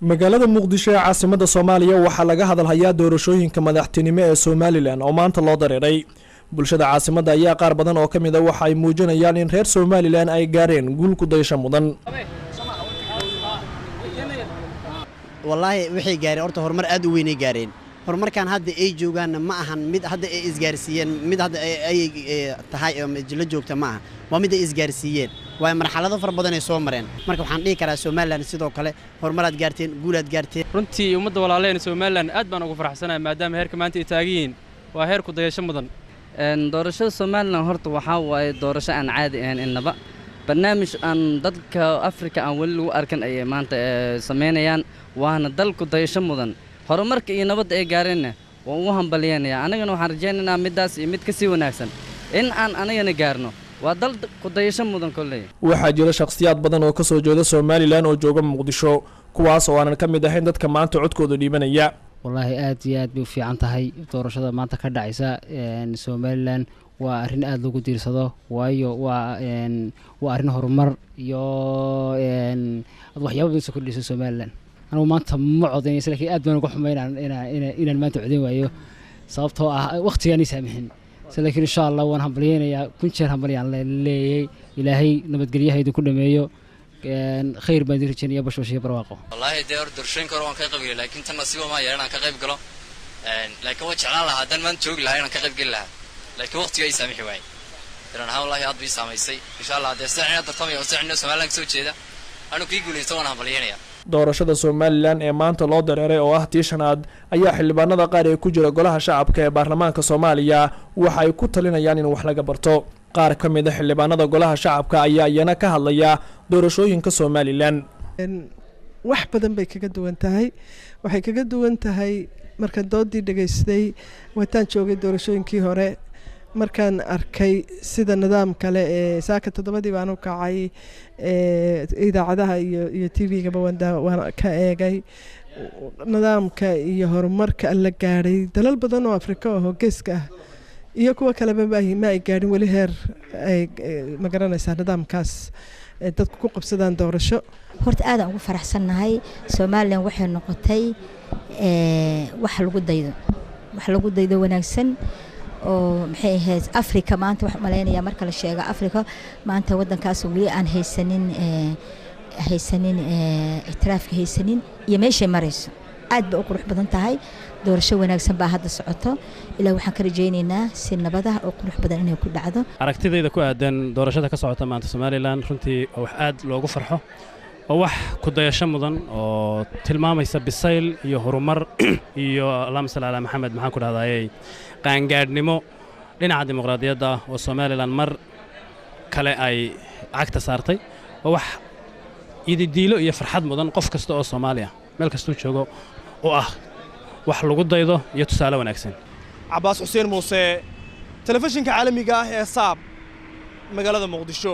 Magaalada Muqdisho ee caasimadda Soomaaliya waxaa laga hadalhayaa doorashooyinka madaxtinimo ee Somalilan oo maanta loo dareeray. Bulshada caasimadda ayaa qaar badan oo ka mid a waxa ay muujinayaan in reer Somalilan ay gaareen guul ku daysha mudan. Wallaahi waxay gaareen horta horumar aad u weynay gaareen. Horumarkan hadda ay joogaanna ma ahan mid hadda ay isgaarsiiyeen, mid hadda ay tahay oo la joogta ma aha, waa mid ay isgaarsiiyeen, waayo marxalado fara badan ay soo mareen. Marka waxaan dhihi karaa Somalilan sidoo kale horumaraad gaarteen, guulaad gaarteen. Runtii ummadda walaalaheen Somalilan aad baan ugu faraxsanahay, maadaama heerka maanta ay taagan yihiin waa heer ku dayasho mudan. Doorashada Somalilan horta waxaa waaye doorasho aan caadi ahayn, innaba barnaamij aan dadka Afrika aan weli lagu arkan ayay maanta samaynayaan, waana dal ku dayasho mudan. Horumarka iyo nabadda ay gaareenna waan ugu hambalyeynaya. Annagana waxaan rajaynaynaa middaas iyo mid ka sii wanaagsan in aan anagana gaarno. Waa dal ku dayasho mudan kolley. Waxaa jira shakhsiyaad badan oo kasoo jeeda Somalilan oo jooga Muqdisho, kuwaas oo aanan ka mid ahayn dadka maanta codkooda dhiibanaya. Wallaahi aad iyo aad bay u fiican tahay doorashada maanta ka dhacaysa Somalilan. Waa arrin aada loogu diirsado, waayo waa arrin horumar iyo waxyaaba badan soo kordhaysa Somalilan. Anigu maanta ma codaynaysa, lakiin aad baan uga xumay inaan maanta codayn waayo, sababtoo ah waqtigaan ii saamixin se. Laakiin insha Allah waan hambalyeynayaa, 1000 jeer hambalyaan leeyay. Ilaahay nabadgelyaha idinku dhameeyo, khayr baan idin rajaynaya, bashbash iyo barwaaqo. Wallaahi dee hor doorashooyinka hore waan ka qayb gelay, laakiin tan nasiiba maa yeelan aan ka qayb galo. Laakiin waan jeclaan lahaa haddaan maanta joogi lahaa inaan ka qayb geli lahaa, laakiin waqtiga ii saamixi waayey. Daran ahaan wallahi aad bay ii saamaysay. Insha Allah dee sida tartamaya oo sida Somaliland kasoo jeeda anu kii guulaysto waan hambalyeynaya. Doorashada Somalilan ee maanta loo dareeray oo ah tii shanaad ayaa xildhibaanada qaar ee ku jira golaha shacabka ee baarlamaanka Soomaaliya waxa ay ku talinayaan in wax laga barto. Qaar ka mid a xildhibaanada golaha shacabka ayaa iyana ka hadlaya doorashooyinka Somalilan. Wax badan bay kaga duwan tahay. Waxay kaga duwan tahay, markaan doodii dhegaystay, wataan joogay doorashooyinkii hore, markaan arkay sida nidaam kale ee saaka 7dii baan u kacay, idaacadaha iyo TV-gaba waan ka eegay nidaamka iyo horumarka la gaadhay. Dalal badan oo Afrika oo geeska ah iyo kuwo kaleba ma ay gaadhin weli heer ay, ma garanaysaa, nidaamkaas dadku ku qabsadaan doorasho. Horta aadaan ugu faraxsannahay. Somalilan waxay noqotay wax lagu daydo, wax lagu daydo wanaagsan oo maxay ahayd Africa maanta. Waxaan malaynayaa marka la sheego Africa maanta, waddankaas weli aan haysanin ictiraafka haysanin iyo meeshay marayso aad bay u qurux badan tahay. Doorasho wanaagsan baa hadda socoto. Ilaa waxaan ka rajaynaynaa si nabad ah oo qurux badan inay ku dhacdo. Aragtidayda ku aadan doorashada ka socota maanta Somalilan runtii waa wax aad loogu farxo oo wax ku dayasho mudan oo tilmaamaysa bisayl iyo horumar iyo, allahuma salli calaa Maxamed, maxaan ku dhahdaayey, qaangaadhnimo dhinaca dimuqraadiyadda ah oo Somalilan mar kale ay cagta saartay. Waa wax ididiilo iyo farxad mudan qof kasta oo Soomaaliya meel kastuu joogo oo ah wax lagu daydo iyo tusaale wanaagsan. Cabaas Xuseen Muuse, telefishinka caalamiga ah ee Saab, magaalada Muqdisho.